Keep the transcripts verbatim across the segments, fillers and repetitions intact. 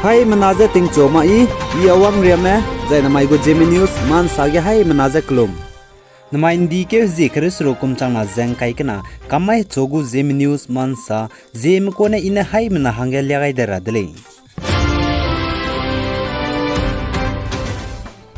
Haimena je tingchu ma i, i Awang Riame, zai namai gu Zeme News Ma Nsa ge haimena je kelum. Namai ’ndi keu hezie kereu seruk kum changna ze ’ngkai kena, kamai hechu gu Zeme News Ma Nsa, Zeme kune i ne haimena hangge lia gai dai ra de lei.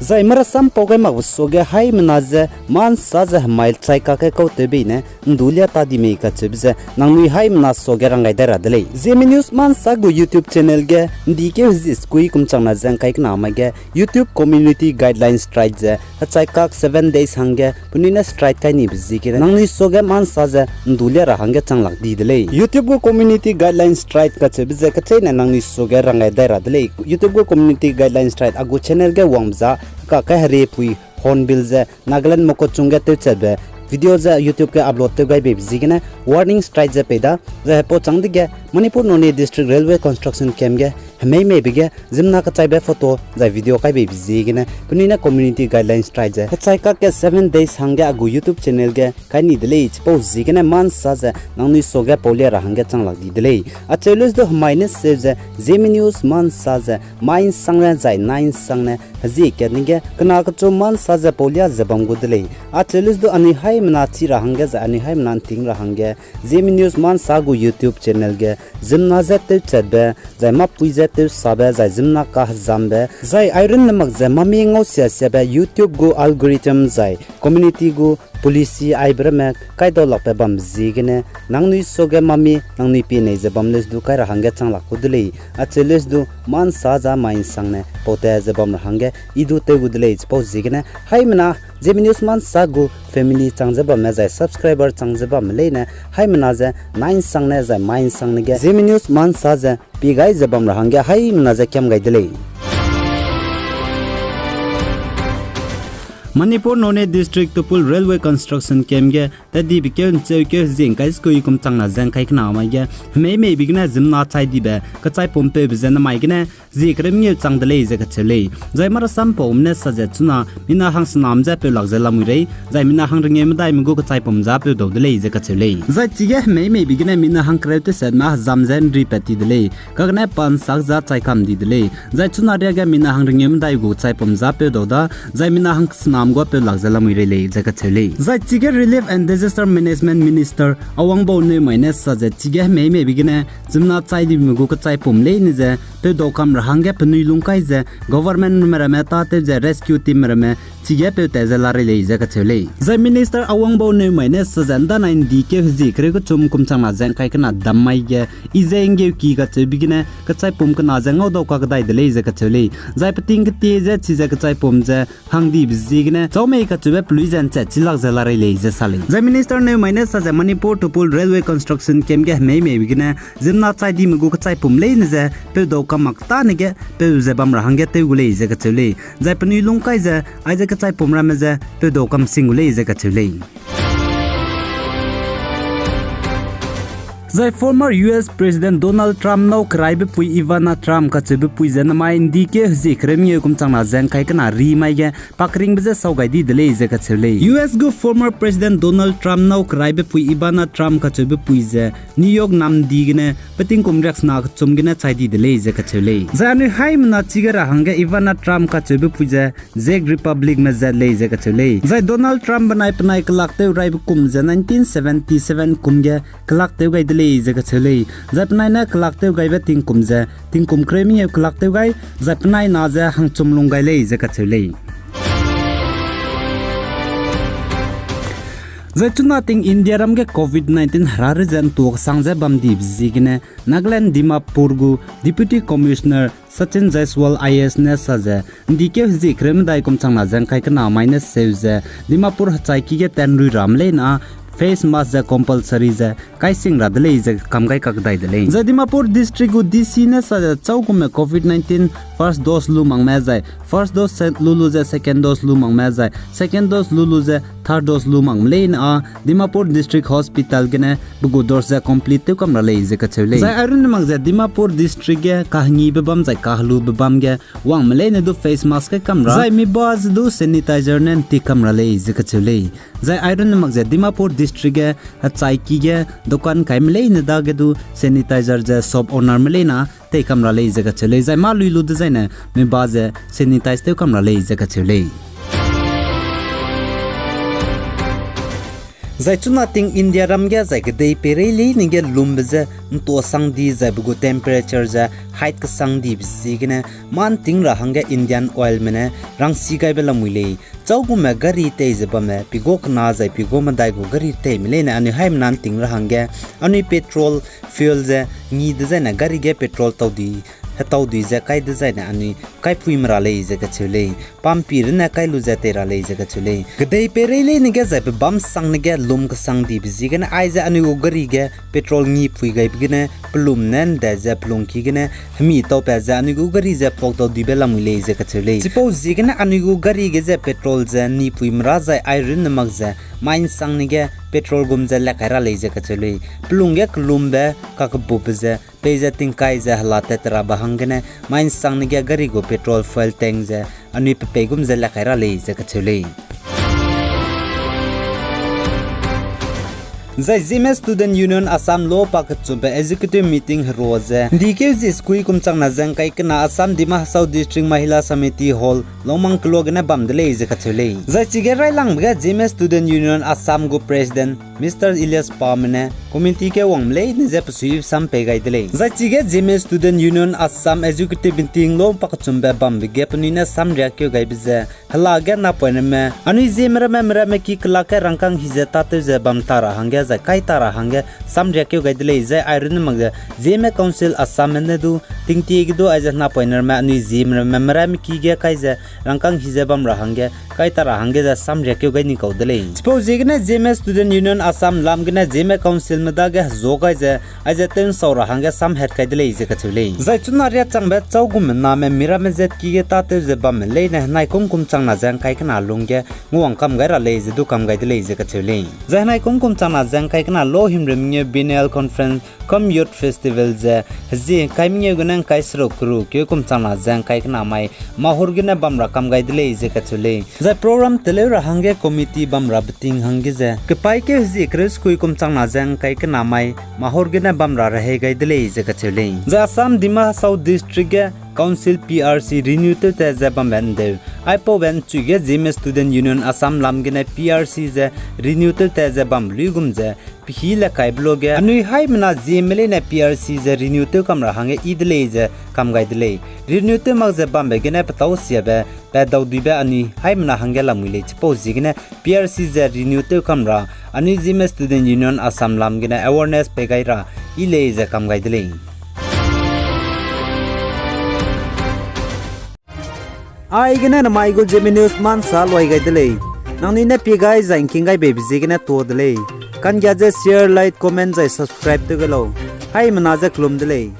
Zai marasampau gai makbe suage haimena ze Ma Nsa ze hemai chai kakge kautewbe ne ’ndu lia ta di mei kacheube ze nangnui haimena suage rang gai dai ra de lei. Zeme News Ma Nsa gu YouTube channel ge ’ndi keu hezie sekui kum changna ze ’ngkai kena mai ge YouTube Community Guidelines Strike ze hechai kak seven days hangge penui ne strike kai nibe ziegene nangnui suage Ma Nsa ze ’ndu lia ra hangge chang lak di de lei. YouTube gu Community Guidelines Strike kacheube ze kecheîne nangnui suage rang gai dai ra de lei. YouTube gu Community Guidelines Strike a gu channel ge wangbe za, heka kai heriepui Hornbill ze Nagaland Mokokchung ge tewchatbe video ze YouTube ge upload tew gai beibe ziegene warning strike ze pei da, zai hepau châng dege Manipur Noney District Railway Construction Camp ge hemei meibe ge ziemmena kechaibe photo zai video kai beibe ziegene penui ne Community Guidelines Strike ze hechai kakge seven days hangge a gu YouTube channel ge kai ni de lei. Chipau ziegene Ma Nsa ze nangnui suage paulia ra hangge chang lak di de lei. Acheu leuse du hemai ne seu ze Zeme News Ma Nsa ze mai ’nsangne zai nai ’nsangne hezie kat ning ge kena kechu Ma Nsa ze paulia ze bam gu de lei. Acheu leuse du anui haimena chi ra hangge zai anui haimena ’nting ra hangge Zeme News Ma Nsa gu YouTube channel ge ziemmena je tewchatbe, zai mâpui je tewsabe, zai ziemmena kahezambe, zai airun ne mak ze mami ngau sia siabe YouTube gu algorithm zai community gu policy aibe ramme kaidau lakbe bambe ziegene nangnui suage mami nangnui pie nei ze bam leuse du kai ra hangge chang lak gu de lei. Acheu leuse du Ma Nsa za mai ’nsangne paute ze bam ra hangge i du tew gu de lei. Chipau ziegene haimena Zeme News Ma Nsa gu family chang ze bamme zai subscriber chang ze bamme leine haimena ze nai ’nsangne zai mai ’nsangne ge Zeme News Ma Nsa ze pie gai ze bam ra hangge haimena ze kiam gai de lei. Manipur Noney District Tupul Railway Construction Camp ge tadibe keu ’ncheukeu hezie ’ngkai sekui kum changna ze ’ngkai kena mai ge hemei meibe gene ziemmena chai dibe kechaipumpeu be ze namai gene zie kereu mengeu chang de lei ze kacheu lei. Zai marasampaume ne sa ze chuna mina hangsenam ze peu lak ze lamui rei, zai mina hangrengeu medaime gu kechaipum za peu dau de lei ze kacheu lei. Zai chige hemei meibe gene mina hangkereu tesetme hezam ze ’nripat ti de lei, kagene pa ’nsak za chai kam di de lei. Zai chuna riage mina hangrengeu medai gu kechaipum za peu dau da, zai mina hangsenam gu peu lak ze lamui rei lei ze kacheu lei. Zai chige Relief and Disaster Management Minister Awangbau Newmai ne sa ze chige hemei meibe gene ziemmena chai dime gu kechaipum leine ze peu dau kam ra hangge penui lungkai ze government me ramme tâtew ze rescue team me ramme chige peu tat ze la rei lei ze kacheu lei. Zai Minister Awangbau Newmai ne sa ze ’ndanai ’ndi keu hezie kereu kechum kum changna ze ’ngkai kena dam mai ge i ze ’nggeuki kacheube gene kechaipum kena ze ngaudau kakdai de lei ze kacheu lei. Zai peting ketie ze chize kechaipum ze hangdibe ziegene chau mei kacheube pelui ze ’nchat chi lak ze la rei lei ze sa lei. Zai Minister Newmai ne sa ze Manipur Tupul Railway Construction Camp ge hemei meibe gene ziemmena chai dime gu kechaipum leine ze peu dau kam mak tâne ge peu ze bam ra hangge tew gu lei ze kacheu lei. Zai penui lungkai ze aize kechaipum ramme ze peu dau kam sing gu lei ze kacheu lei. Zai former U S President Donald Trump nâu keraibe pui Ivana Trump kacheube pui ze namai ’ndi keu hezie kereu mengeu kum changna ze ’ngkai kena ri mai ge pakringbe je sau gai di de lei ze kacheu lei. U S gu former President Donald Trump nâu keraibe pui Ivana Trump kacheube pui ze New York namdi gene peting kum riaksena kechum gene chai di de lei ze kacheu lei. Zai anui haimena chige ra hangge Ivana Trump kacheube pui ze Czech Republicme zat lei ze kacheu lei. Zai Donald Trump benai penai kelak tew raibe kum ze nineteen seventy-seven kum ge kelak tew gai de lei ze kacheu lei. Zai penai ne kelak tew gaibe tingkum ze tingkum kereu mengeu kelak tew gai, zai penai na ze hangchum lung gai lei ze kacheu lei. Zai chuna ting Indiaram ge COVID nineteen hera re ze ’ntua kesang ze bam dibe ziegene Nagaland Dimapur gu Deputy Commissioner Sachin Jaiswal I A S ne sa ze, ’ndi keu hezie kereu medai kum changna ze ’ngkai kena mai ne seu ze, Dimapur hechai ki ge tenrui ramme leine â face mask ze compulsory ze kaising ra de lei ze kam gai kakdai de lei. Zai Dimapur District gu D C ne sa ze châugume COVID nineteen first dose lu makme zai first dose se-, lu lu ze second dose lu makme zai second dose lu lu ze third dose lu makme leine â Dimapur District Hospital gene pe gu dose ze complete tew kam ra lei ze kacheu lei. Zai airunne mak ze Dimapur District ge kahengibe bam zai kahelube bam ge wangme leine du face mask kai kam ra, zai mi ba ze du sanitizer ne ’nti kam ra lei ze kacheu lei. Zai airunne mak ze Dimapur District ge hechai ki ge dokan kaime leine dage du sanitizer ze shop ownerme leine â tei kam ra lei ze kacheu lei, zai mâ lui lu dezaine mi ba ze sanitize tew kam ra lei ze kacheu lei. Zai chuna ting India ram ge zai kedei peirei leine ge lumbe je ntuasang di zai be gu temperature ze height kesang dibe ziegene mâ nting ra hangge Indian Oilme ne rangsi gaibe lamui lei. Châugume gari tei ze bamme, pigua kena zai pigua medai gu gari teime leine anui haimena nting ra hangge, anui petrol, fuel ze ngi dezaine gari ge petrol tau di, hetau dui ze kai dezaine anui kaipui me ra lei ze kacheu lei. Pampi runne kai lu ze tei ra lei ze kacheu lei. Kedei peirei leine ge zai pe bam sangne ge lum kesang dibe ziegene aize anui gu gari ge petrol ngipui gaibe gene pelum ne nde ze pelungki gene hemi taupat ze anui gu gari ze puak tau dibe lamui lei ze kacheu lei. Chipau ziegene anui gu gari ge ze petrol ze nipui mera zai ai runne mak ze mai nsangne ge petrol gum ze le kai ra lei ze kacheu lei. Pelung ge kelumbe kakebube ze peize tingkai ze hela tat rabe hanggene mai nsangne ge gari gu petrol fuel tank ze anui pe peigum ze le kai ra lei ze kacheu lei. Zai Zeme Student Union Assam lo pakechumbe executive meeting herua ze ndikeu zie sekui kum changna ze ngkai kena Assam Dima Hasao District Mahila Samiti Hall Longmang keloa gene bam de lei ze kacheu lei. Zai chige railangbe ge Zeme Student Union Assam gu President Mister Elias Pame ne committee ge wangme leine je pesui sam pei gai de lei. Zai chige Zeme Student Union Assam executive meeting lo pakechumbe bambe ge penui ne samriakeu gaibe ze hela ge napoine ramme anui Zeme ramme meramme ki kelak ge rangkâng hi ze tâtew ze bam ta ra hangge zai kai ta ra hangge samriakeu gai de lei. Zai ai runne mak ze Zeme Council Assamme ne du tingtie ge du aize napoine ramme anui Zeme ramme meramme ki ge kai ze rangkâng hi ze bam ra hangge kai ta ra hangge ze samriakeu gai ni kau de lei. Chipau ziegene Zeme Student Union Assam lam gene Zeme Councilme dage hezua gai ze aize tewnsau ra hangge samhat kai de lei ze kacheu lei. Zai chuna riachangbe châugume name miramme zat ki ge tâtew ze bamme leine henai kum kum changna ze ngkai kena lungge nguawang kam gai ra lei ze du kam gai de lei ze kacheu lei. Zai henai kum kum changna ze ngkai kena lo himreu mengeu biennial conference cum youth festival ze hezie ngkai mengeu gene ngkai seruk keru keu kum changna ze ngkai kena mai Mahur gene bam ra kam gai de lei ze kacheu lei. Zai program teleu ra hangge committee bam ra beting hangge ze kepaîkeu hezie kereu sekui kum changna ze ngkai kena mai Mahur gene bam ra rehei gai de lei ze kacheu lei. Zai Assam Dima Hasao District ge Council P R C renew tewtat ze bambe ndeu aipaube nchui ge Zeme Student Union Assam lam gene P R C ze renew tewtat ze bambe luigum ze pehî le kaibe luage anui haimena Zeme leine P R C ze renew tew kam ra hangge yi de lei ze kam gai de lei. Renew tew mak ze bambe gene petâu siabe pat dau duibe anui haimena hangge lamui lei. Chipau ziegene P R C ze renew tew kam ra anui Zeme Student Union Assam lam gene awareness pei gai ra yi lei ze kam gai de lei. Aigene namai gu Zeme News ma nsa luai gai de lei. Nangnui ne pie gai zai ngking gai beibe ziegene tuâ de lei. Kanggia ze share, like, comment zai subscribe tew gai lau. Haimena ze kelum de lei.